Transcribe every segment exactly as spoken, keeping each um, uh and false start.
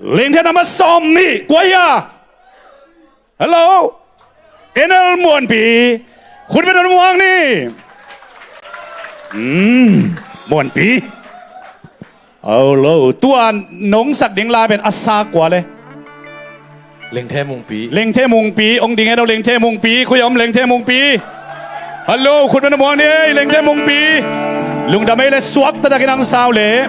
Lingthe nambat sawm nih, kua hia? Hello. Enel Muanpi. Khut beng un muang ni. Hmm. Muanpi. Hello. Tua nong sak ding lai pen a sa kua le? Lengthe Mungpi. Lengthe Mungpi. Ong ding e do Lengthe Mungpi. Khui om Lengthe Mungpi. Hello, khut beng un muang ni, Lengthe Mungpi. Lungdam ei le suak taktakin ang sau le.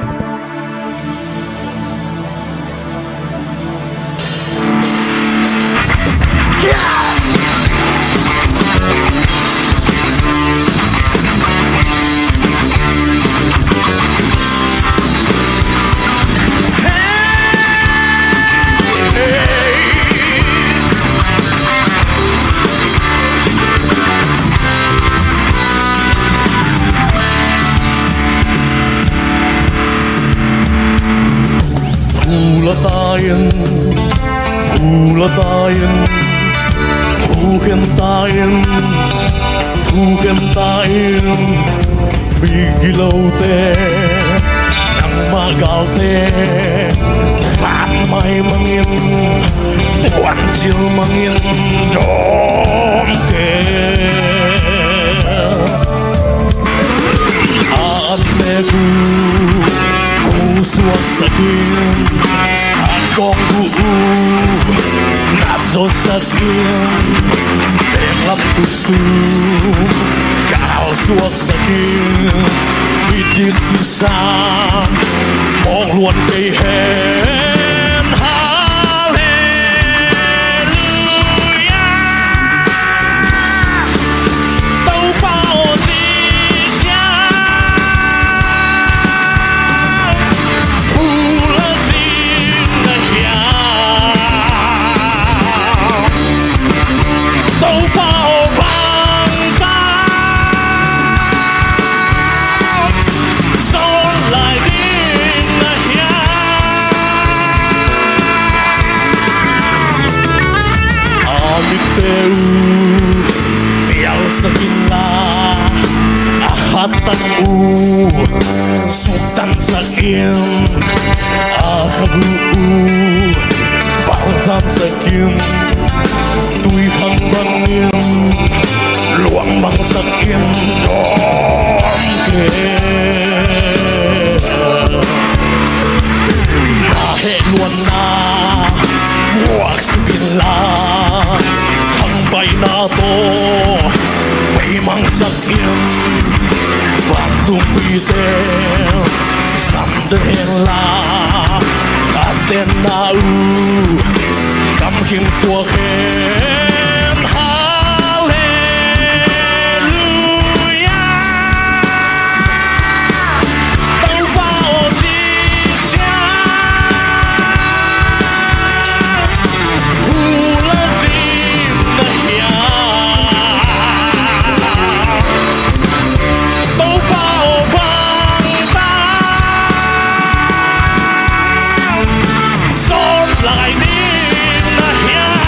Phulatain, phulatain, phukhentain, phukhentain, migilote, nangmah galte, vat mai mangin, puancil mangin, dawm kei. A an mek uh, khusuaksak in, a kawng uh, na zawsak in, tenglam tuk tuk, galsuaksak in, i dik sisan, mawk luan kei hen. Halleluia. Topa aw, ci ciang phulak ding na hiam? Topa aw, bang sawn lai ding na hiam? A mitte uh pialsak inla, a hatang uh suktansak in, a khak uh uh balzansak in, tuikhang bangin luang bangsak in, dawm kei. Na hehluanna muaksuk inla, thangpaihna tawh beimangsak in, vantung mite zam den henla, a tenna uh gamkhing suak hen. Halleluia. Topa aw, ci ciang phulak ding na hiam? Topa aw, bang sawn lai ding na hiam?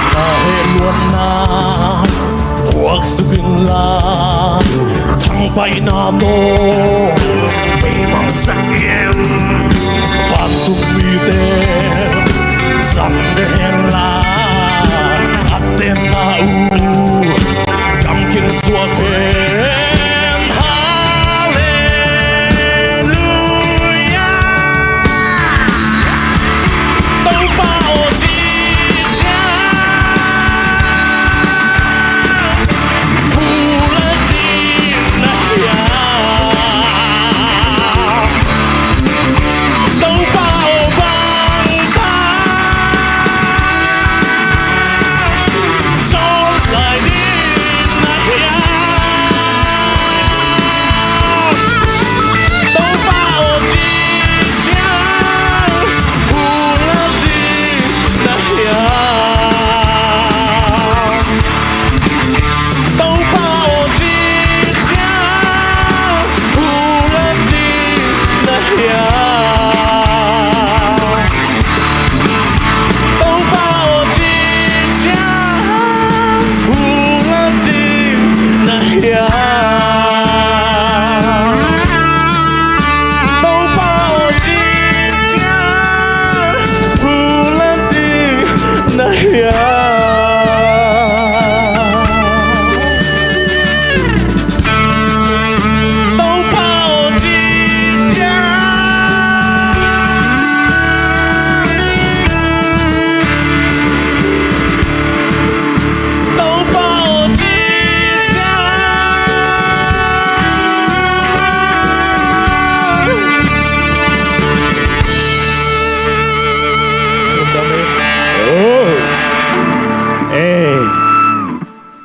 Na hehluanna puaksuk inla, thangpaihna tawh beimangsak in, vantung mite zam den henla, a tenna uh gamkhing suak hen. Halleluia. Topa aw, ci ciang phulak ding na hiam? Topa aw, bang sawn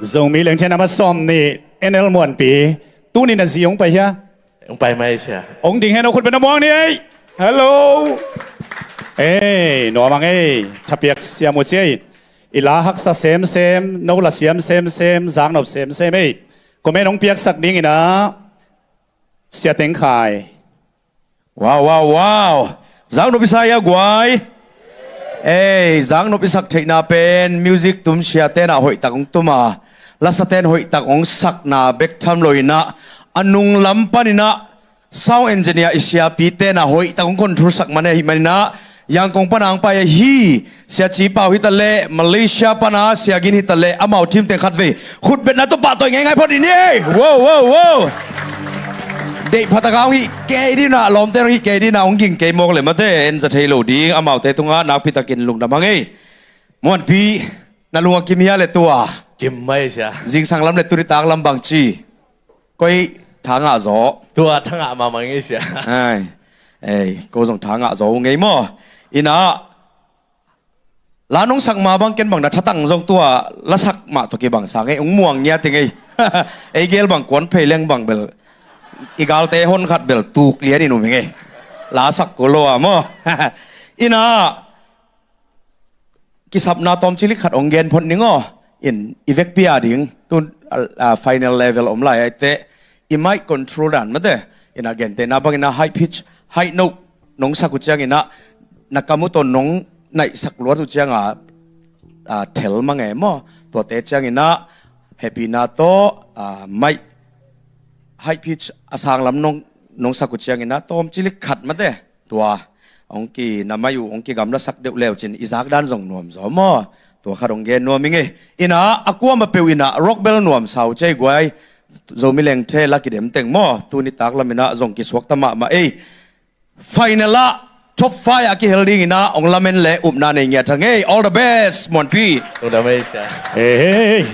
Zomi Lengthe nambat sawm nih, N L Muanpi. Tuni na zi hong pai hia? Hong pai mai sia. Hong ding hen, hong khut beng na muang ni ei. Hello. Ei, nuam ang ei. Thapiak siam uh ci ei. I la haksa semsem, no la siam semsem, zaknop semsem ei. Comment hong piaksak ding in ah, Sia Teng Khai. Wow, wow, wow. Zaknop i sa hia guai? Ei, zaknop i sak theihna pen music tum siate in ah hoihtak hong tum a, lasate in hoihtak hong sakna bek tham lo in ah, a nunglam panin ah sound engineer i siapite in ah hoihtak hong control sak man ahih manin ah, Yangon pan a hong pai ahi Sia Ci Pau hi ta leh, Malaysia pan a Sia Gin hi ta leh, amau team teng khatvei khut betna tawh pahtawi ngeingai phot in ei. Wow, wow, wow. Deih pha tak a hong hih kei ding in ah, lawmte hong hih kei ding in ah, hong ging kei mawk leh mate, en za thei lo ding, amaute tungah nakpi takin lungdam hang ei. Muanpi, na lung a kim hia leh tua? Kim mai sia. Zingsang lam leh tuni tak lam bang ci? Koi tha ngah zaw? Tua tha ngah mahmah ngei sia. Ai, ei, ko zong tha ngah zaw uh ngei maw? In ah, la nong sak ma bang ken bang na thatang zong tua la sak mah tawh kibang sa ngei, hong muang ngiat i ngei. Ei gel bang kuan phei leng bang bel i galte hon khat bel tuk lian in um i ngei. La sak ko lo a maw? In ah, kisapna tawmcilik khat hong gen phot ning aw. In i vekpi a ding tun, a, a, final level om lai a i teh, i mic control dan mate, in ah gentehna bangin ah high pitch, high note nong sak uh ciangin ah, na kam uh tawh nong naihsak luat uh ciang a, a, thel mang e maw? Tuate ciangin ah hehpihna tawh, a, mic high pitch a sang lam nong, nong sak uh ciangin ah tawmcilik khat mate, tua hong ki, na mic uh hong kigamlasak deuh le uh cin i zak dan zong nuam zaw maw? Tua khat hong gen nuam i ngei. In ah, a kuamah peuh in ah rock bel nuam sa uh ci ei guai. Zomi Lengthe la kidem teng maw, tuni tak lam in ah zong kisuakta mahmah ei. Final ah top five ah kihel ding in ah hong lamen leh upna nei ngiat hang ei. All the best, Muanpi. Lungdam ei sia. Hei, hei, hei.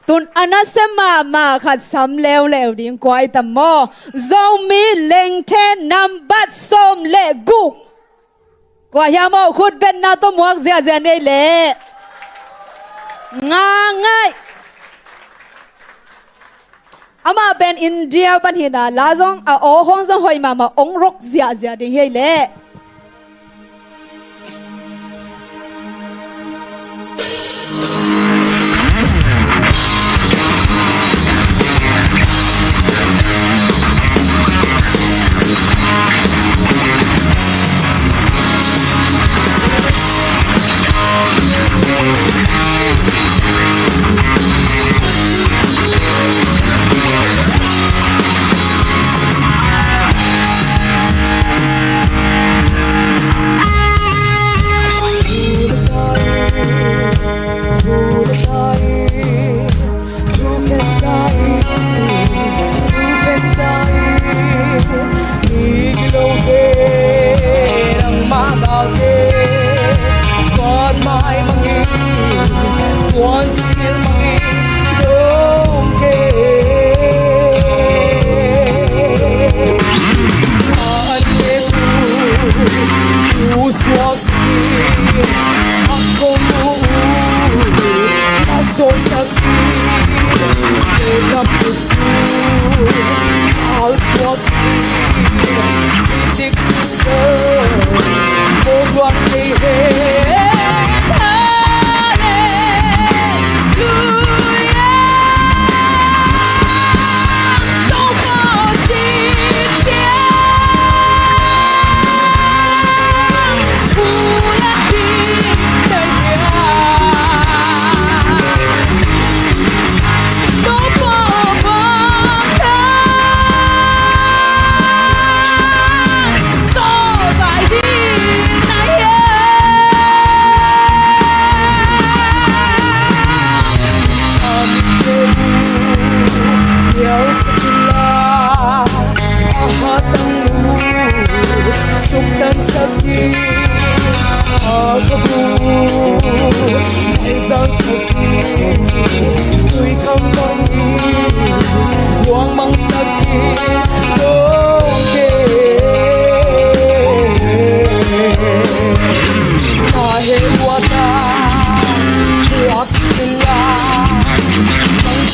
Tun a nasia mahmah khat sam leuleu ding, kua hi tam maw? Zomi Lengthe nambat sawm le guk. Kua hiam aw, khut betna tawh muak ziahziah ni ei leh. Nga ngai. Amah pen India pan hi in ah, la zong a aw hong zong hoih mahmah, hong rock ziahziah ding hi ei leh.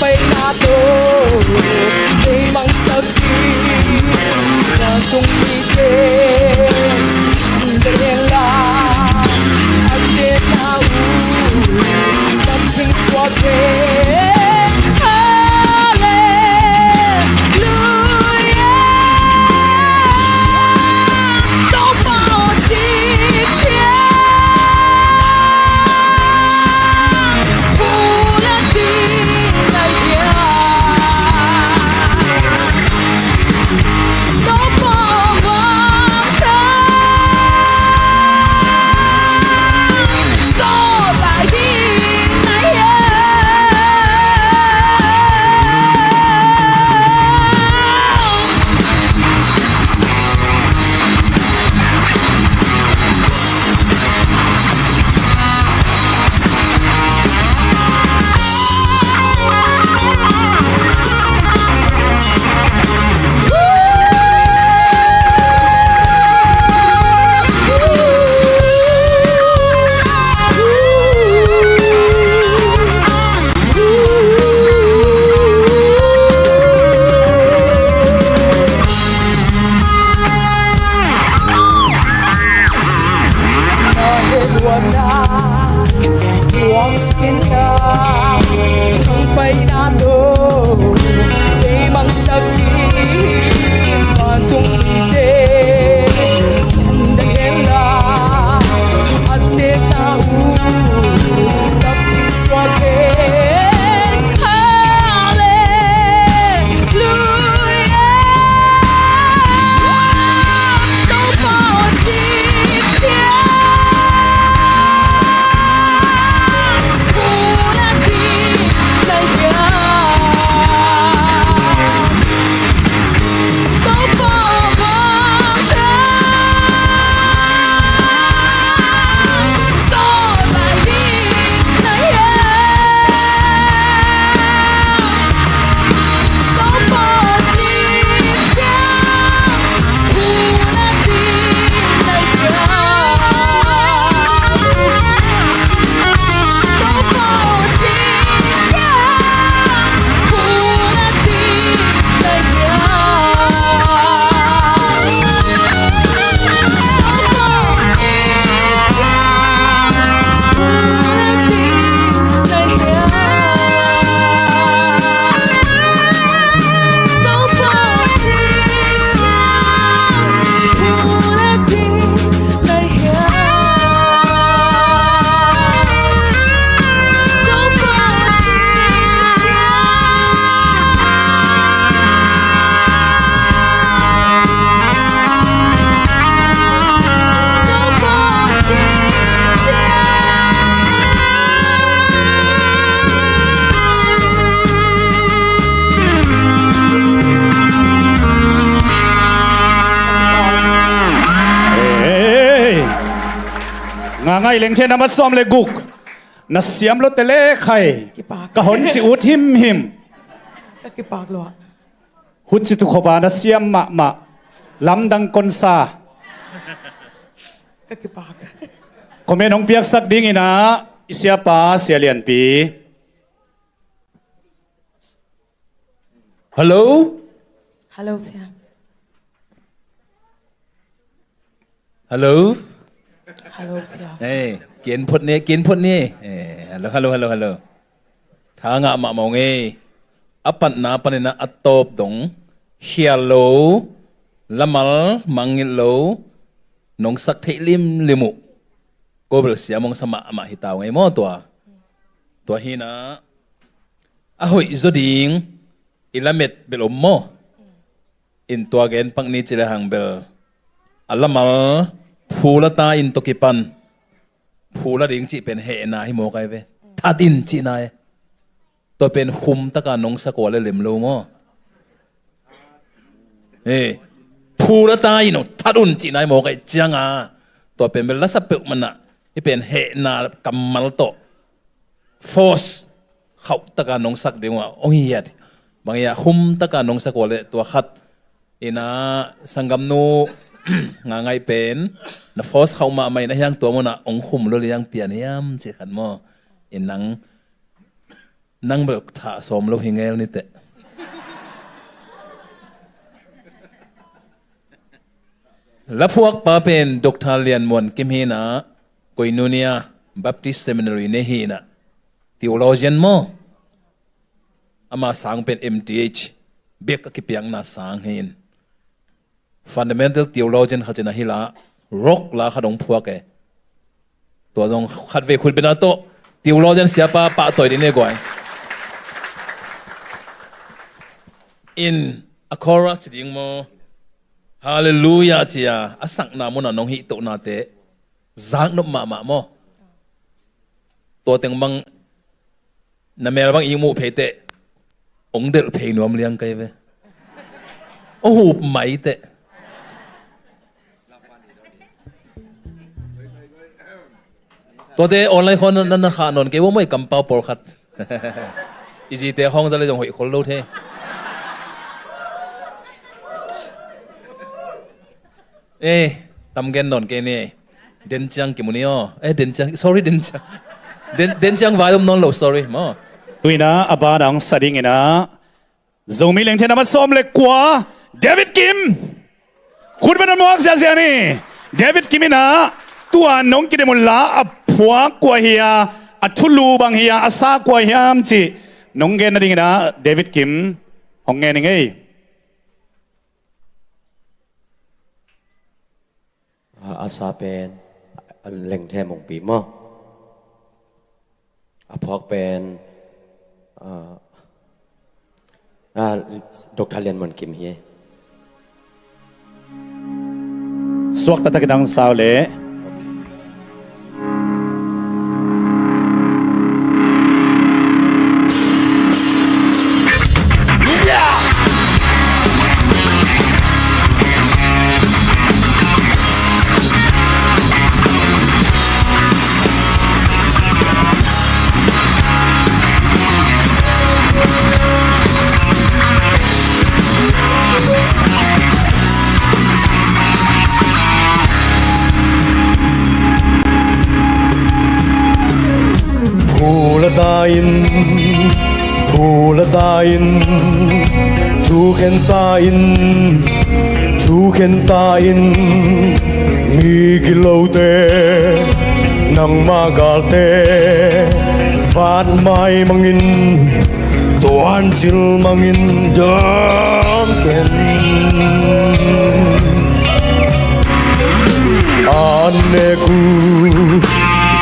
Paina tawh ei mangsak ding, vantung mite sangdang hen la, a tena uh tampi suak hen. Halleluia. Topa aw, ci ciang. Nga ngai leng thei na mat sawm le guk. Na siam lo te le khai. Kipak. Ka hon ci ut himhim. Ka kipak lo. Hut ci tu khoba na siam mahmah. Lamdang konsa. Ka kipak. Comment hong piaksak dingin ah i siapa Sia Lianpi. Hello? Hello, Sia. Hello? Hello, Sia. Eh, kian phot ni, kian phot ni. Eh, hello, hello, hello, hello. Tha ngah mahmah ung ei. A patna panin ah a tawp dong. Khial lo, lamal, mangngilh lo, nong sak theih limlim uh. Ko bel siam hong sa mahmah hi ta ung ei maw tua. Tua hi na. A hoih zaw ding i lamet bel om maw? In tua gen pak ni ci le hang bel a lamal phu la ta in tawh kipan phu la ding cih pen hehna hi mawk ai ve. That in cihna e. Tua pen khum taka nong sak ua le lem lo maw? Eh, phu la ta in aw, that un cihna hi mawk ai cianga. Tua pen bel la sa peuh manah i pen hehna kammal tawh force khauh taka nong sak ding uh a hong hiat. Bang hiah khum taka nong sak uh a leh tua khat. Ina sanggamnu nga ngai pen na force khauh mahmah in a hiang tua munah hong khum lo liang pian hiam cih khat maw? In nang Nang bel thah sawm lo hi ngel ni teh. La phuakpa pen Doctor Lian Muan Kim hi inah, Koinonia Baptist Seminary nei hi inah, theologian maw. Ama sang pen M T H bek a kipiakna sang hi in. Fundamental theologian khat in a hi la, rock la khat hong phuak e. Tua zong khatvei khut bena tawh theologian siapa pahtawi ding ne guai. In a chorus ci ding maw? Hallelujah cia a sakna muna nong hih tohnate zaknop mahmah maw? Tua teng bang na mel bang i muh phei teh, ong delh phei nuam liang kai ve. Ong hup mai teh. Tuate online khawng na, na khah nawn kei ua maw i kampau pawlkhat. I zite khawng za le zong hoih khol lo the. Eh, tam gen nawn kei ni. Den ciang kimu ni aw. Eh, den ciang, sorry, den ciang. Den, den ciang vai om nawn lo, sorry maw. Tuina a bana hong sa ding inah Zomi lengthe nambat sawm le kua, David Kim. Khut bena muak ziahziah ni. David Kim inah tua nong kidem un la a phuak kua hi a, a thulu bang hi a, a sa kua hiam cih nong gen nading inah David Kim hong ngen ing ei. A, a sa pen a lengthe mungpi maw? A phuak pen a, a, Doctor Lian Muan Kim hi. Suak taktak in hong sa uh leh. Phu la ta in, phu la ta in, thu khen ta in, thu khen ta in, mi kilote, nangma galte, vat mai mangin, tuancil mangin dam ken. An nek uh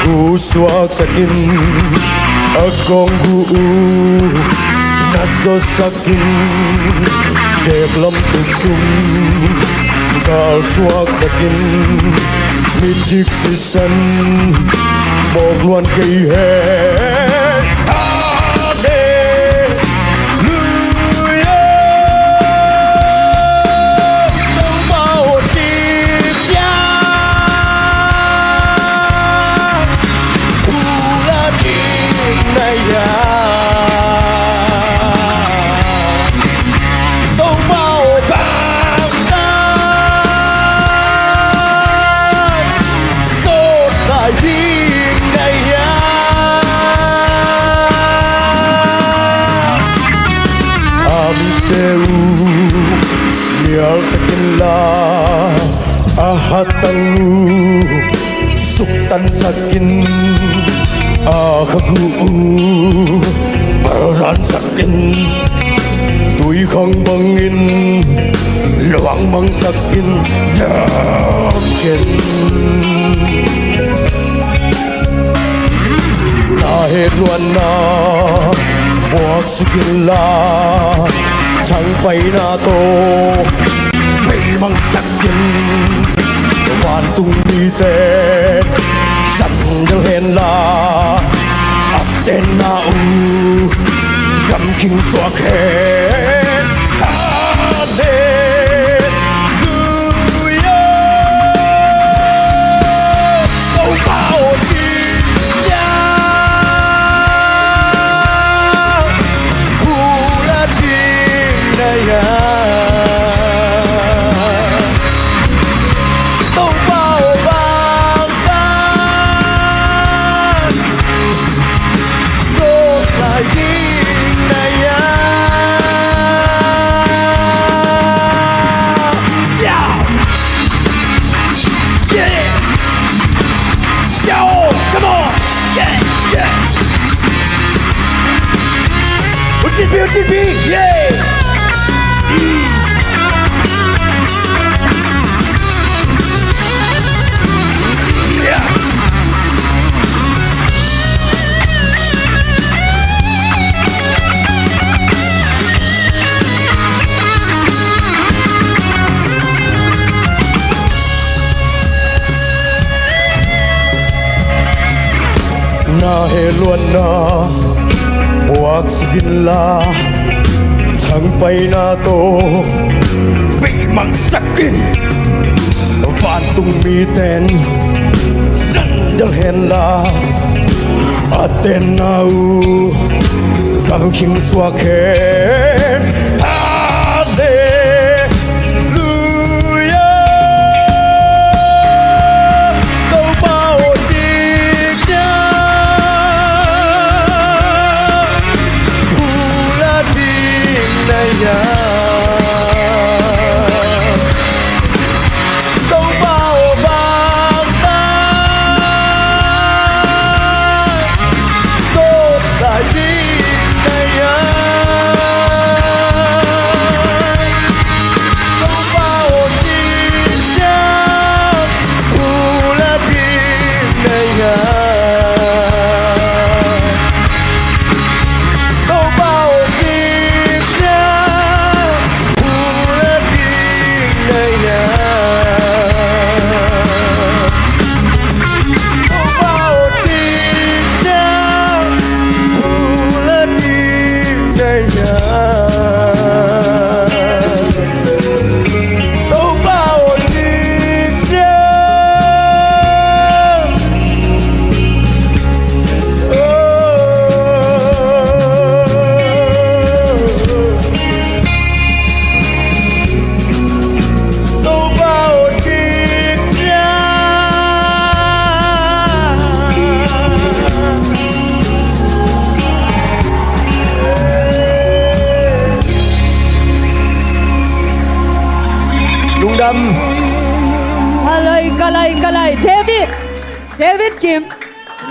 gu suaksakin, a kong gu uh na zawsak in, teek lam tumtum kal suaksakin, mi cik sisan mawk luan kei hen. Halleluia. Topa aw cik ciang, phu la ding na hia? Topa aw, bangtan sawt lai ding na hia? A mitte uh mialsak inla, a hatang uh suktansak in, a khagu uh balzansak in, tuikhang bangin luangmangsak in, dam ken. Na het luanna muaksuk inla, thangpaihna tawh beimangsak in, vantung mite zangdel henla, a tenna uh gamkhing suak hen. Halleluia. Topa aw cik ciang, phu la ding na hia? Topa aw, bangtan sawt lai ding Beauty Bee, yeah! Na hehluatna puaksuk inla, thangpaihna tawh beimangsak in. Vantung miten zandal henla, a tenna uh gamkhing suak hen. Halleluia. Topa aw, cik ciang phulak ding na hiam? Topa aw, bang tak sawt lai ding na hiam? Topa aw, cik ciang phulak ding na hiam? Topa aw, cik ciang phulak ding na hiam? Topa aw, cik ciang phulak ding na hiam? Topa aw, cik ciang. Lungdam. Ka lai, ka lai, ka lai. David, David Kim,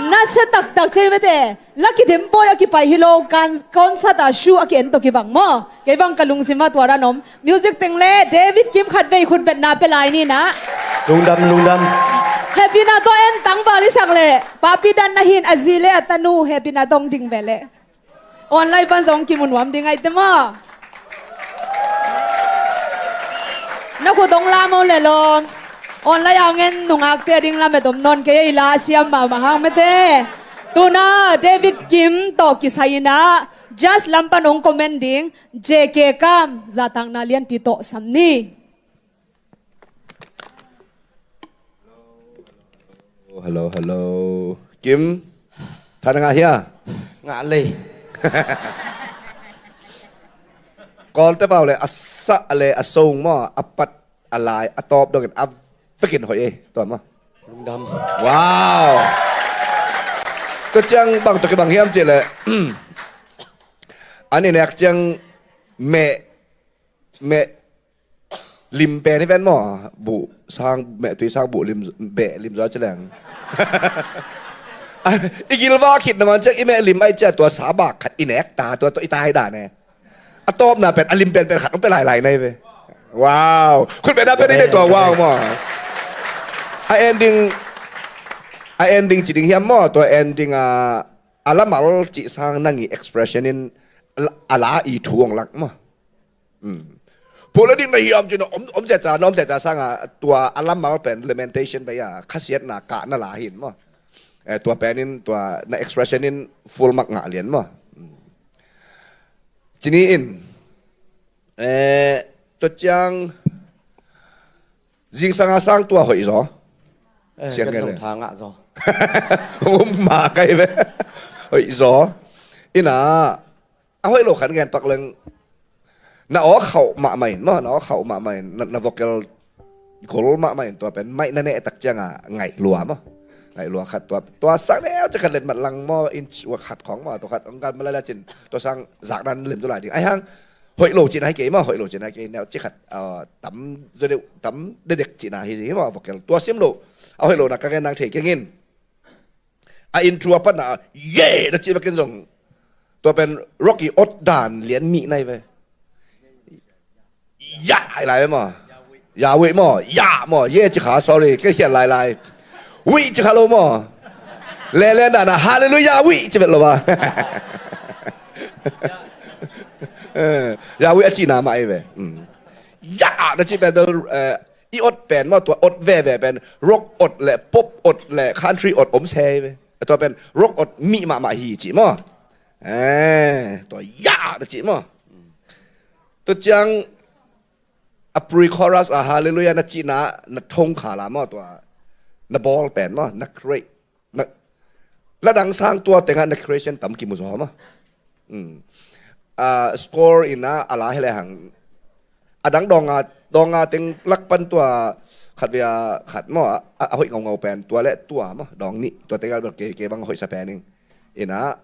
na sia taktak cei mete. Lucky Demboy a kipai hi lo, kan concert a show a ki-en tawh kibang maw. Kei bang ka lungsim ah tua dan om. Music teng le David Kim khatvei khutbetna pia lai ni na. Lungdam, lungdam. Happy na tawh en tangval i sak le Papi Dan na hin a zi le a tanu Happy na tawh ding ve le. Online pan zong kimu nuam ding ahi te maw. Na khut hong lam hong le lawm. Online a hong en nungakte a ding lamet om nawn kei a, i la a siam mahmah hang mete. Tuna David Kim tawh kisai in ah judge lam pan hong comment ding J K Kam, zahtakna lianpi tawh sam ni. Hello, hello. Kim, tha na ngah hia? Ngah lei. Kawlte pau le a sah le a song maw, a pat a lai a tawp dongin a vekin hoih ei, tua maw. Lungdam. Wow. Tua ciang bang tawh kibang hiam cih leh an i nek ciang meh, meh lim pen hi ven maw. Buh sang, meh tui sang buh lim, beh lim zaw ci leng. I gilva khit na man ciang i meh lim ai cia tua sa bak khat i nek ta, tua, tua i tai dan e. A tawpna pen a lim penpen khat hong pia lailai na hi ve. Wow. Khut bena pen i ve tua wow maw. A ending, a ending ci ding hiam maw, tua ending a, a lamal cih sang nang i expression in a la i thu hong lak maw. Phulak ding na hiam cih na om, om ceca, na om ceca sanga tua a lamal pen lamentation bei a khasiatna kahna la hin maw. Eh, tua pen in tua na expression in full mark ngah lian maw. Cini in, eh, tua ciang zingsang a sang tua hoih zaw. Eh, siang kan gen dong le tha ngah zaw. Um ma kai ve. Hoih zaw. Ina, a hoih lo khan gen pak leng. Na aw khauh mahmah in maw, na aw khauh mahmah in, na, na vocal gol mahmah in tua pen maih na neh tak cianga ngaih lua maw. Ngaih lua khat tua, tua sang neu ci khat letmat lang maw, inch khat khawng maw, tua khat ong kan malai la cin, tua sang zak dan lim tu lai ding. Ai hang, hoih lo cin ai kei maw, hoih lo cin ai kei neu ci khat, ah, tam zaw deuh, tam dedek cin ai hi maw, vocal. Tua sim lo, a hoih lo na ka gen nang thei keng in. A intro a patna, yeah, na cih bakin zong Tua pen rock i ot dan lian mi nai ve. Ya, ai lai maw. Ya wei maw. Ya maw. Ye ci kha, sorry. Kei khian lai lai. Wei ci kha lo maw. Le le na na, hallelujah, wei ci vet lo ba. Eh, ya wei a ci na ma ai ve. Mm. Ya na ci pen bel, eh, i ot pen maw, tua ot ve ve pen rock ot le pop ot le country ot om se ve. Tua pen rock ot mi ma ma hi ci maw. Eh, tua ya na ci maw. Tua ciang a pre-chorus a hallelujah na cihna, na thong kha la maw, tua na bawl pen maw, na create, na, la dang sang tua tengah na creation tam kimu zaw maw. Mm. A score ina a la hele hang. A dang dawng a, dawng a teng lak pan tua khat via khat maw, a, a hoih ngaungau pen tua le tua maw, dawng nih, tua tengah bel ke, ke bang hoih sa pen ing. Ina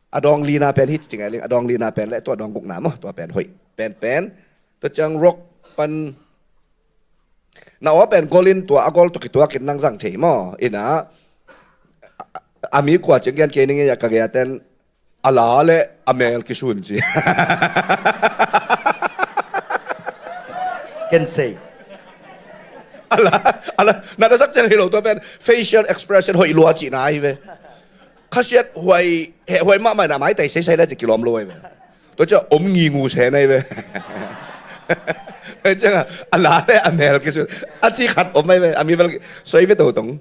a dawng lina pen hi ci ngai ling, a dawng lina pen le tua dawng gukna maw, tua pen hoih pen pen. Tua ciang rock pan na aw pen gol in tua a gol tua kituak in nang zang thei maw. Ina a, a mi kua ciang gen kei ning, ya ka gei a ten a la le a mel kisun ci. Ken sei. A la, a la, na ka sak ciang hi lo, tua pen facial expression hoih lua cihna hi ve. Khasiat huai, he, huai mahmah na maitai seisai le ci kilawm lo ai ve. Tua ciang om ngingu se nai ve. Tua ciang a, a la le a mel kisun. A ci khat om ai ve. A mi vel soi ve to tong.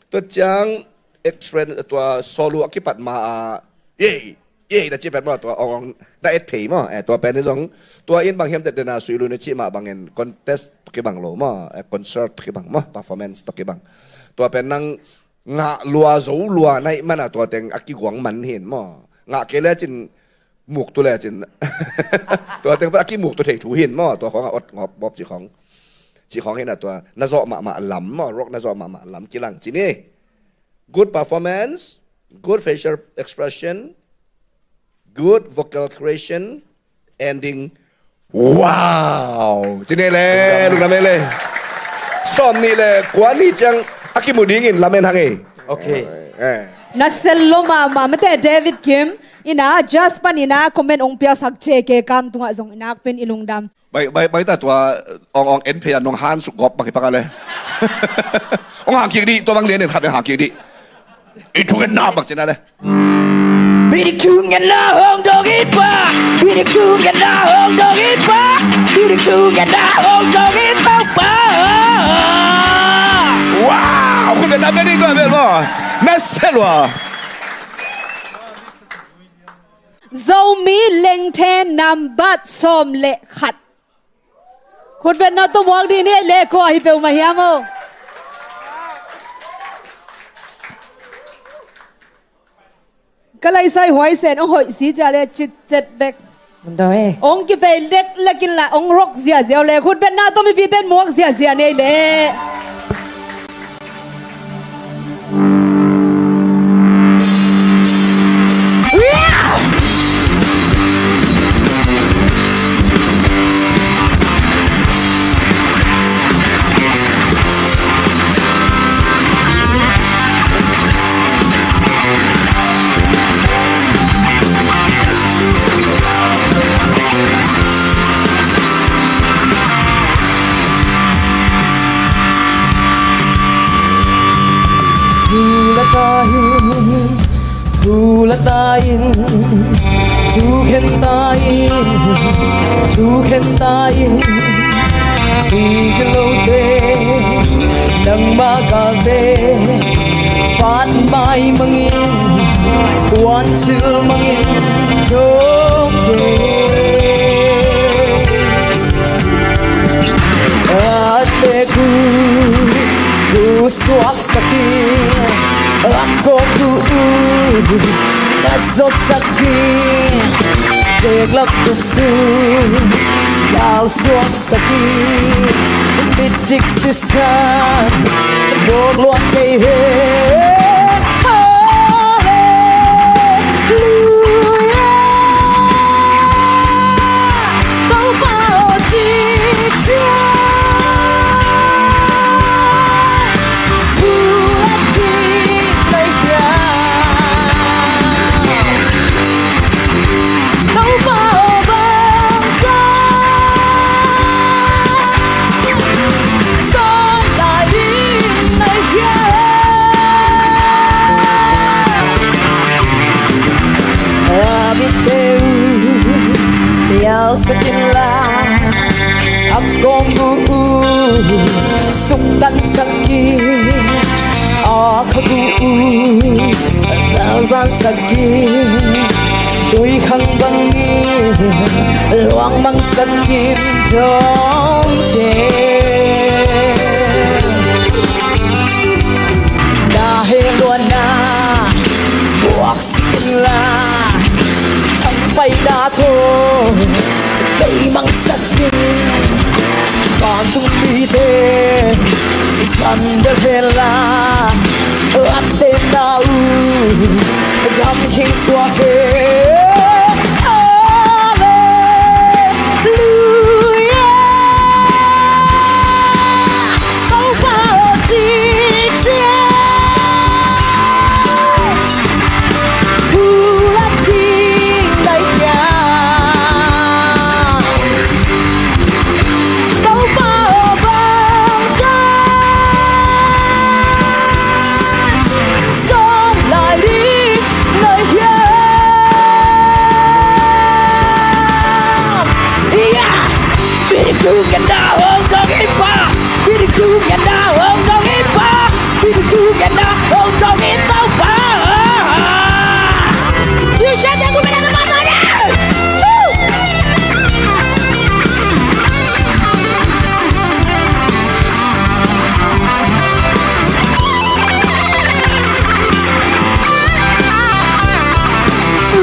Tua ciang express tua solo a kipat ma a. Yei. Ye, na ci pen maw tua ong ong na et phei maw. Eh, tua pen hi zong tua in bang hiam teh dena sui lu na ci mah bangin contest to kibang lo maw. Eh, concert to kibang maw, performance to kibang. Tua pen nang ngah lua zo lua naih mana tua teng a kiguang man hin maw. Ngah kei le cin muk tu le cin. Tua teng pen a kimuk tu thei thu hin maw. Tua khong a ot ngop bop ci khong. Ci khong hin a tua na zawh mahmah lam maw. Rock na zawh mahmah lam kilang ci ni. Good performance, good facial expression, good vocal creation, ending. Wow! Ci ne le, lungdam e le. Sawm nih le kua ni ciang a kimu dingin lamen hang e. Okay. Eh. Na sel lo mahmah mate David Kim, ina just pan ina comment ong piasak ce ke kam tungah zong ina pen i lungdam. Bai, bai, bai ta tua ong ong en phei a nong han suk gop bang hi pak a le. Ong hang kik di, tua bang lian en khat bang hang kik di. I thu ngen na bang cina le. Bidik thu ngen na hong dong i pa. Bidik thu ngen na hong dong i pa. Bidik thu ngen na hong dong i pa pa. Wow, khut ngen na bel i tua bel bo. Na selua. Zomi lengthe nambat sawm le khat. Khutbetna tawh muak dih ni le kua hi peuhmah hiam aw? Ka laisai huaisen ong hoih si cia le citcet bek. Ong kipei leklek in la ong rock ziazia uh le khutbetna tawh mipite in muak ziazia nei le. Thu la ta in, thu khen ta in, thu khen ta in. Pi ka lote, nangmah galte, fat mai mangin, tuan cil mangin, thong kei. At le ku, ku suak sakin, a kawk uh uh, na zawh sakin, teklak tuk tu, gal suak sakin, bidik sisan, bawk luat kei hen. Halleluia. Topa aw ci ciang, bulat ding lai hia? Sak inla a kawm gu uh suktansak in, a kha gu uh tazansak in, tui khang bangin luangmangsak in, dongte. Na hehluatna buaksak inla, thangpaihna tawh beimangsak in, vantung mite zan delh henla, a tenna uh gamkhing suak hen. Halleluia. Topa aw, ci ciang pulak ding na hiam? Topa aw, bang tan sawm lai ding na hiam? Ia! Bidik tu kenda hong dong ipa, bidik tu kenda hong dong ipa, bidik tu kenda hong dong i Topa. You shout that woman at the bottom.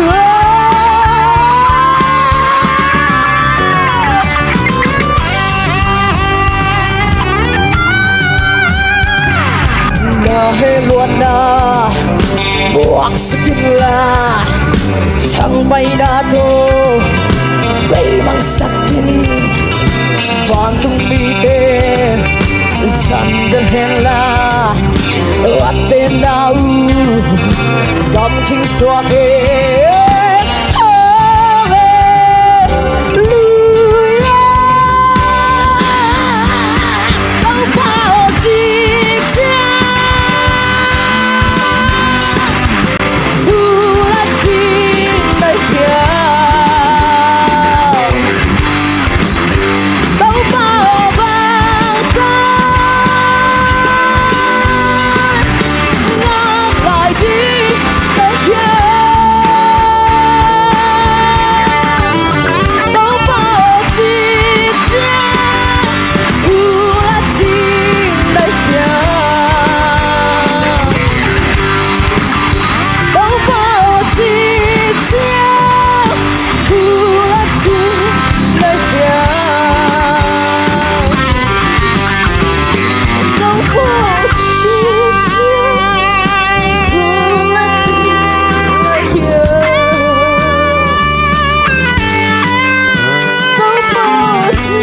Woo! Na hehluatna buaksak inla, thangpaihna tawh beimangsak in, vantung mite zan delh henla, a tenna uh gamkhing suak hen. Halleluia. Topa aw, ci ciang pulak ding na hiam? Topa aw, bang tan ngak lai ding na hiam? Topa aw, ci ciang pulak ding na hiam? Topa aw, ci ciang pulak ding na hiam? Topa aw, ci ciang pulak ding na hiam? Topa aw, ci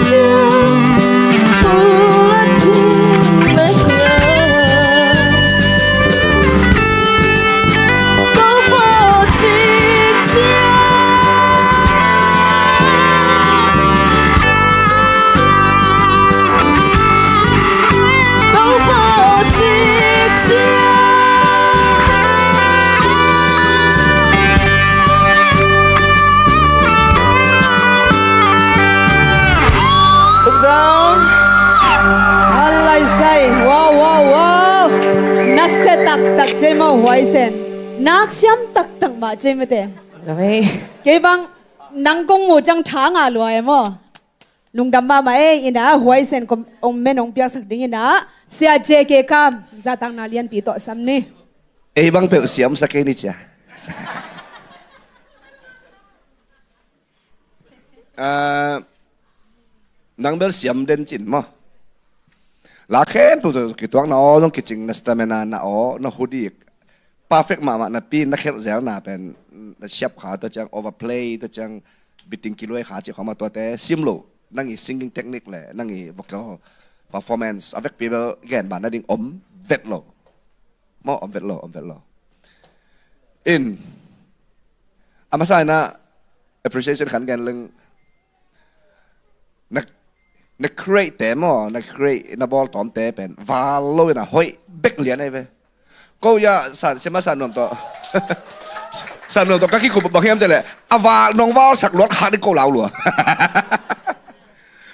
ciang pulak ding na hiam? Topa aw, ci ciang Put down. Hallelujah. Wow, wow, wow. Nasia taktak cei maw, huaisen. Naksiam taktak mah cei mate. Kei bang nang kong mu ciang tha ngah lua e maw. Lungdam mahmah ei. Ina huaisen kong, ong men ong piaksak ding ina Sia J K Kam, zahtakna lianpi tawh sam ni. Ei bang peuh siamsak ei ni cia. Ah, nang bel siam den cin maw. La khempeuh zong kituak na aw, zong kicing na stamina na aw, na hudik. Perfect mahmah napi na khelh zelna pen na siap kha, tua ciang overplay, tua ciang biting kiluai kha cih khawng mah tuate sim lo. Nang i singing technique le nang i vocal performance a vekpi bel gen ban nading om vet lo. Maw, om vet lo, om vet lo. In a masa ina appreciation khan gen leng na, na create te maw, na create, na bawl tawmte pen val lo ina hoih bek lian ei ve. Ko ia san, siama san nuam tawh. Sam lo tawh ka kikup bang hiam cih leh a val nong valsak luat khak ding ko lau lua.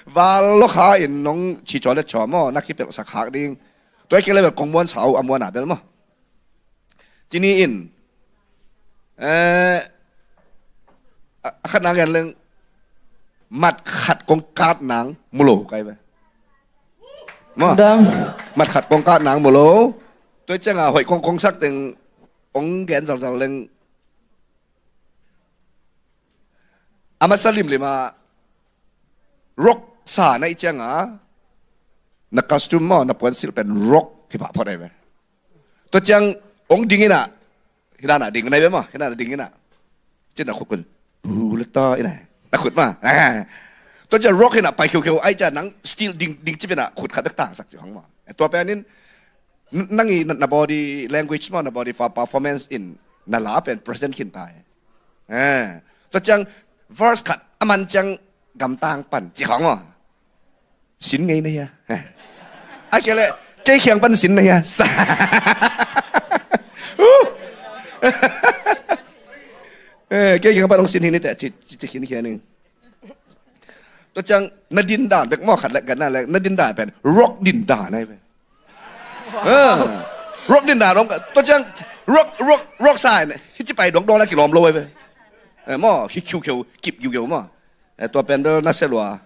Val lo kha in nong ci caw le caw maw, na kipelhsak khak ding. Tua i kei le bel kong muan sau a muan a bel maw. Cini in, eh, a, a khat nang gen leng, mat khat kong kat nang mu lo kai ve. Maw? Dang. Mat khat kong kat nang mu lo. Tua ciang a hoih kong kong sak teng ong gen zalzal leng. A masa limlim a rock sa na i ciang a, na costume maw, na puansilh pen rock hi pah phot ai ve. Tua ciang ong ding ina, hi na na ding nai ve maw, hi na na ding ina. Cin na khut kun, bu le ta ina, na khut maw. Tua ciang rock ina pai khiukheu ai ciang nang still ding, ding cip ina khut khat bek tangsak ci hong maw. Tua pen in, n-, nang i na, na body language maw, na body fa-, performance in na la pen present khin ta e. Eh, tua ciang verse khat a man ciang gamtang pan ci hong maw. Sin ngei na hia? Eh. A kei le, kei khiang pan sin na hia? Sa. Uh. Eh, kei khiang pan hong sin hi ni te, ci, ci, ci khin khian ning. Tua ciang na din dan bek maw khat le gan na le, na din dan pen rock din dan ai ve. Eh, rock din dan ong, tua ciang rock, rock, rock sa in, hi ci pai dong dong la kilawm lo ai ve. Eh, maw, hi khiukheu, kip khiukheu maw. Eh, tua pen bel na se lua.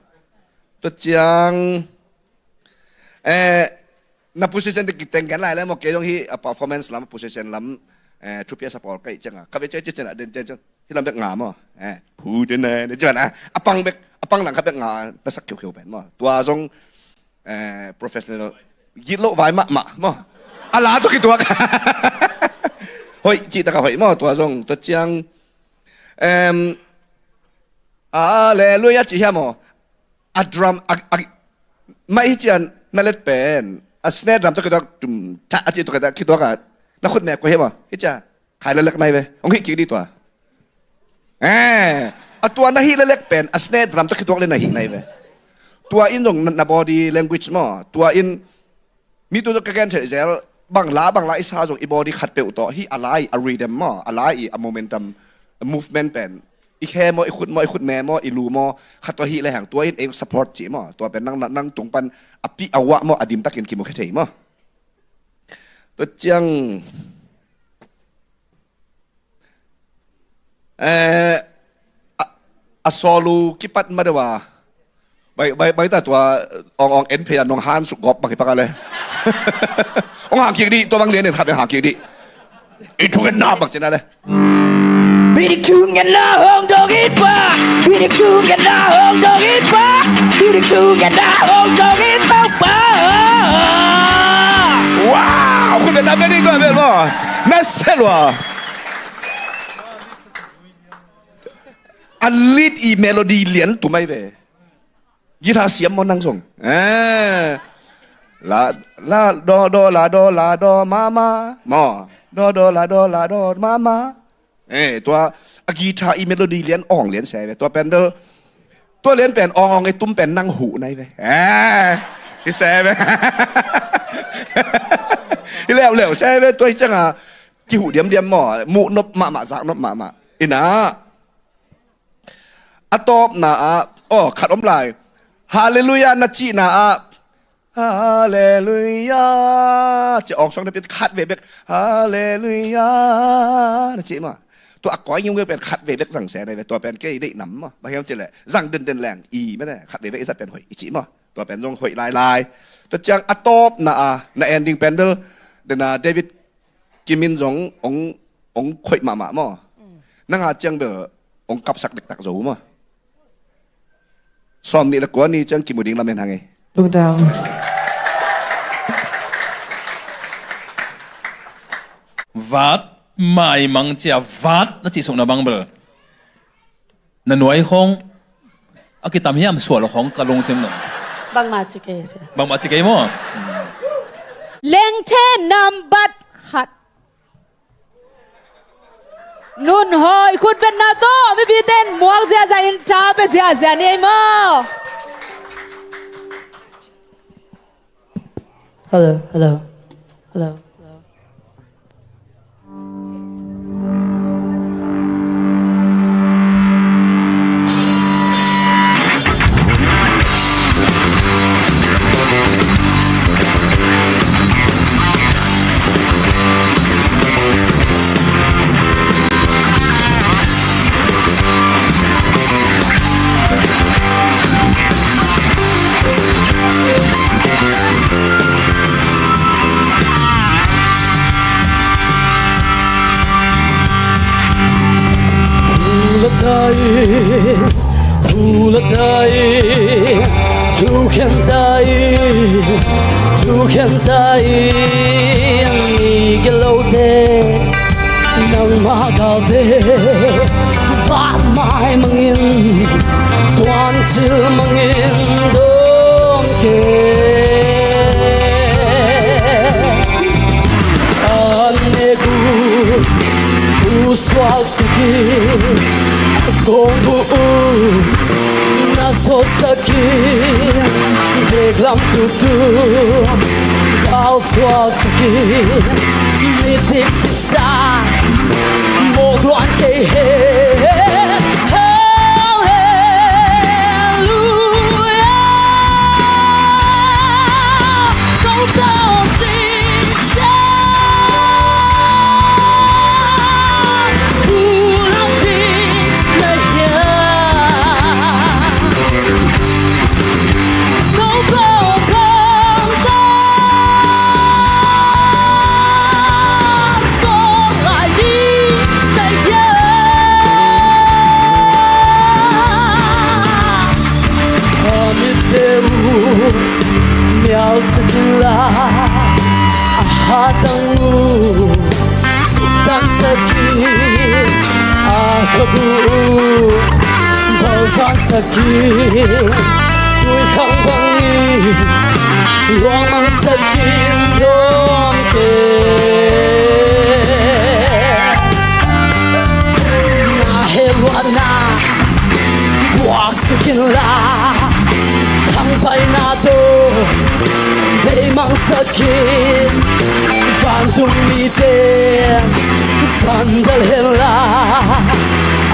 Tua ciang, eh, na position te kiteng gen lai le maw, kei dong hi a performance lam, position lam, eh, thupi a sa pawl kai ciang a. Ka ve ciang ciang a, den ciang ciang. Hi lam bek nga maw. Eh, phu den ne, den ciang a. A pang bek, a pang lang khat bek nga, na sak khiukheu pen maw. Tua zong, eh, professional. Git lo vai mah mah maw. A la tua kituak. Hoih, cih tak a hoih maw, tua zong, tua ciang. Em, Hallelujah, cih hiam maw. A drum, a, a, mai hi cian, na let pen. A snare drum tua kituak, tum, ta, a cih tua kituak, kituak a. Na khut nek kua hiam maw. Hi cian, khai lalek nai ve. Ong hi kik di tua. Eh, a tua na hi lalek pen, a snare drum tua kituak le na hi nai ve. Tua in zong na, na body language maw. Tua in, mi tu ka gen thei zel, bang la, bang la i sa zong i body khat peuh tawh, hi a lai, a rhythm maw, a lai i, a momentum, a movement pen. I khe maw, i khut maw, i khut me maw, i lu maw, khat tawh hi le hang, tua in eng support ci maw, tua pen nang, nang tung pan, a pi, a wah maw, a dim takin kimu khe thei maw. Tua ciang, Eh, a, a solo kipat ma deuh a. Bai, bai, bai ta tua, ong, ong en phei a nong han suk gop bang hi pak a le. Ong hang kik di, tua bang lian in khat bang hang kik di. I thu ngen na bang cina le. Bidik thu ngen na hong dong it pa. Bidik thu ngen na hong dong it pa. Bidik thu ngen na hong dong it pa. Wow, khut beng na beng ni tua bel maw. Na se lua. A lead i melody lian tu mai ve. Guitar siam maw nang zong. Eh. La, la, do, do, la, do, la, do, ma, ma. Maw. Do, do, la, do, la, do, ma, ma. Eh, tua, a guitar i melody lian ong lian se ve. Tua pen do, tua lian pen ong ong i tum pen nang hu nai ve. Eh, i se ve. I leu leu se ve, tua i ciang a, kihu diam diam maw, muh nop mahmah, zak nop mahmah. Ina. A tawpna ah, aw, khat om lai. Hallelujah na cihna ah, Hallelujah. Ci awk song na pit khat ve bek. Hallelujah. Na cih ma. Tua a koi ngiu ngiu pen khat ve bek zang se na ve. Tua pen kei deih nam ma. Bang hiam ci leh. Zang den den leng. I mene. Khat ve bek i zat pen hoih. I cih ma. Tua pen zong hoih lai lai. Tua ciang a tawpna ah. Na ending pen bel. Dena David Kim in zong ong, ong khoih mahmah maw. Nang a ciang bel ong kapsak dektak zo maw. Sawm nih le kua ni ciang kimu ding lamen hang e. Lungdam. Vat, maimang cia vat na cih sukna bang bel. Na nuai khong a kitam hiam sual khong ka lungsim nung. Bangmah ci kei sia. Bangmah ci kei maw? Lengthe nambat khat. Nun hoi khut betna tawh mipite in muak ziahziah in tha pia ziahziah ni ei maw? Hello, hello, hello, hello. Pulak ta in, thukhen ta in, thukhen ta in, mi gelh lote, nangmah galte, vanmai mangin, tuancil mangin dong kei. An nek uh, uh suaksak in, kong buh uh na sawtsak in, veklam tuktuk gal suaksak in, midik sisan mawk luan kei hen. Halleluia. Topa aw, cingciang pulak ding na hiam? Topa aw, bangtan sawm lai ding na hiam? A mitte uh mialsak inla, a hatang uh suktansak in, a khak uh bauzansak in, tuikhang bangin luangmangsak in dong kei. Na hehluahna buaksuk inla, thangpaihna tawh beimangsak in, vantung mite sandal henla,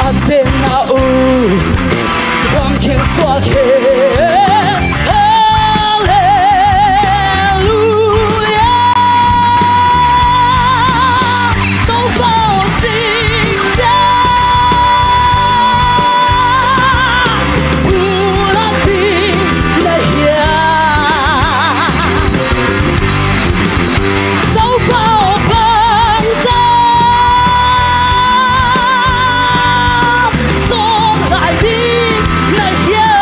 a tenna uh gamkhin suak hen. Halleluia. Topa aw, cingciang pulak ding na hiam? Topa aw, bangtan sawm lai ding na hiam?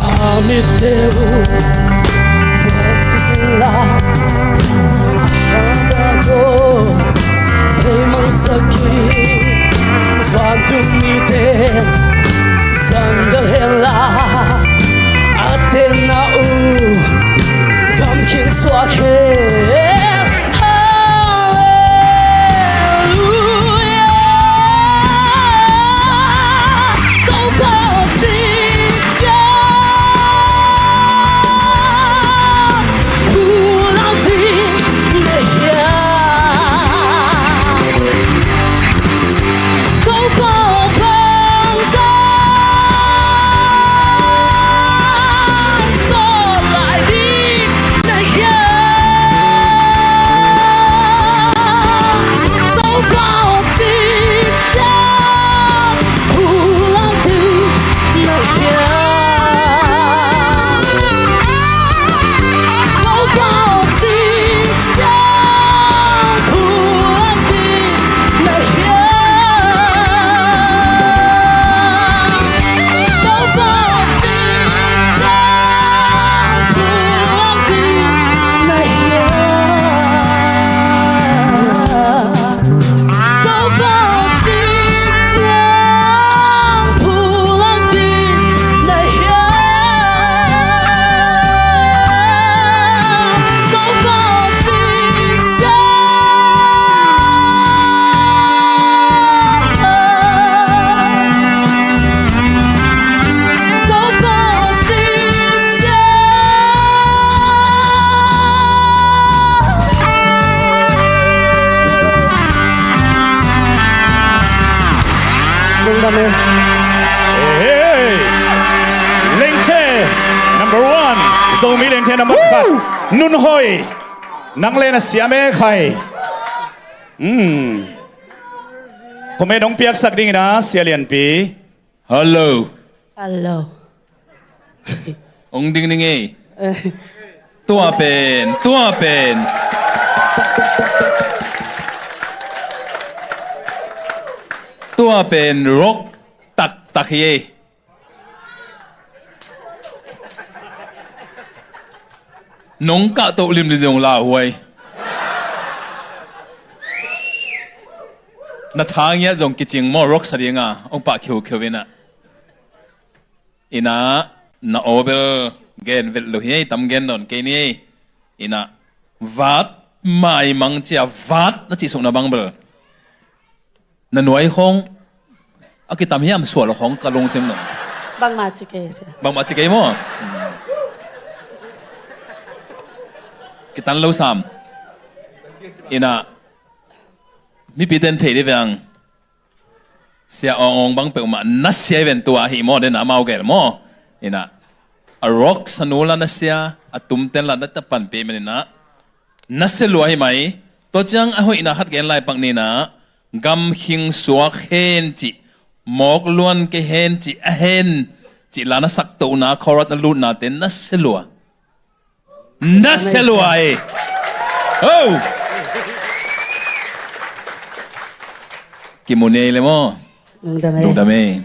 A mitte uh buaksuk inla, a hatang uh beimangsak in, vantung mite sandal henla, a tenna uh gamkhin suak hen. Halleluia. Topa aw, cingciang pulak ding na hiam? Topa aw, bangtan Zomi Lengthe number khat. Nun Hoi. Nang le na siam e khai. Hmm. Khuamen hong piaksak ding ina, Sia Lianpi. Hello. Hello. Hong ding ning ei. Tua pen, tua pen. Tua pen rock taktak hi ei. Nong kahtoh limlim zong lauhuai. Na tha ngiat zong kicing maw, rock sa dinga hong pah khiukheu ina. Ina, na aw bel gen velh lo hi ei, tam gen nawn kei ni ei. Ina, vat maimang cia vat na cih suk na bang bel. Na nuai khong a kitam hiam sual khong ka lungsim nung. Bangmah ci kei sia. Bangmah ci kei maw? Kitan lo sam. Ina, mipiten thei di veng. Sia Awng Awng bang peuhmah na sia hi ven tua hi maw, den amau gel maw. Ina, a rock sanu la na sia, a tumten la na tapan pi men ina. Na sia lua hi mai, tua ciang a hoihna khat gen lai pak nina, gam khing suak hen cih, mawk luan kei hen cih, a hen cih la na saktohna, chorus na lutnate na sia lua. Na sia lua e. Oh! Kimu nei le maw? Lungdam e. Lungdam e.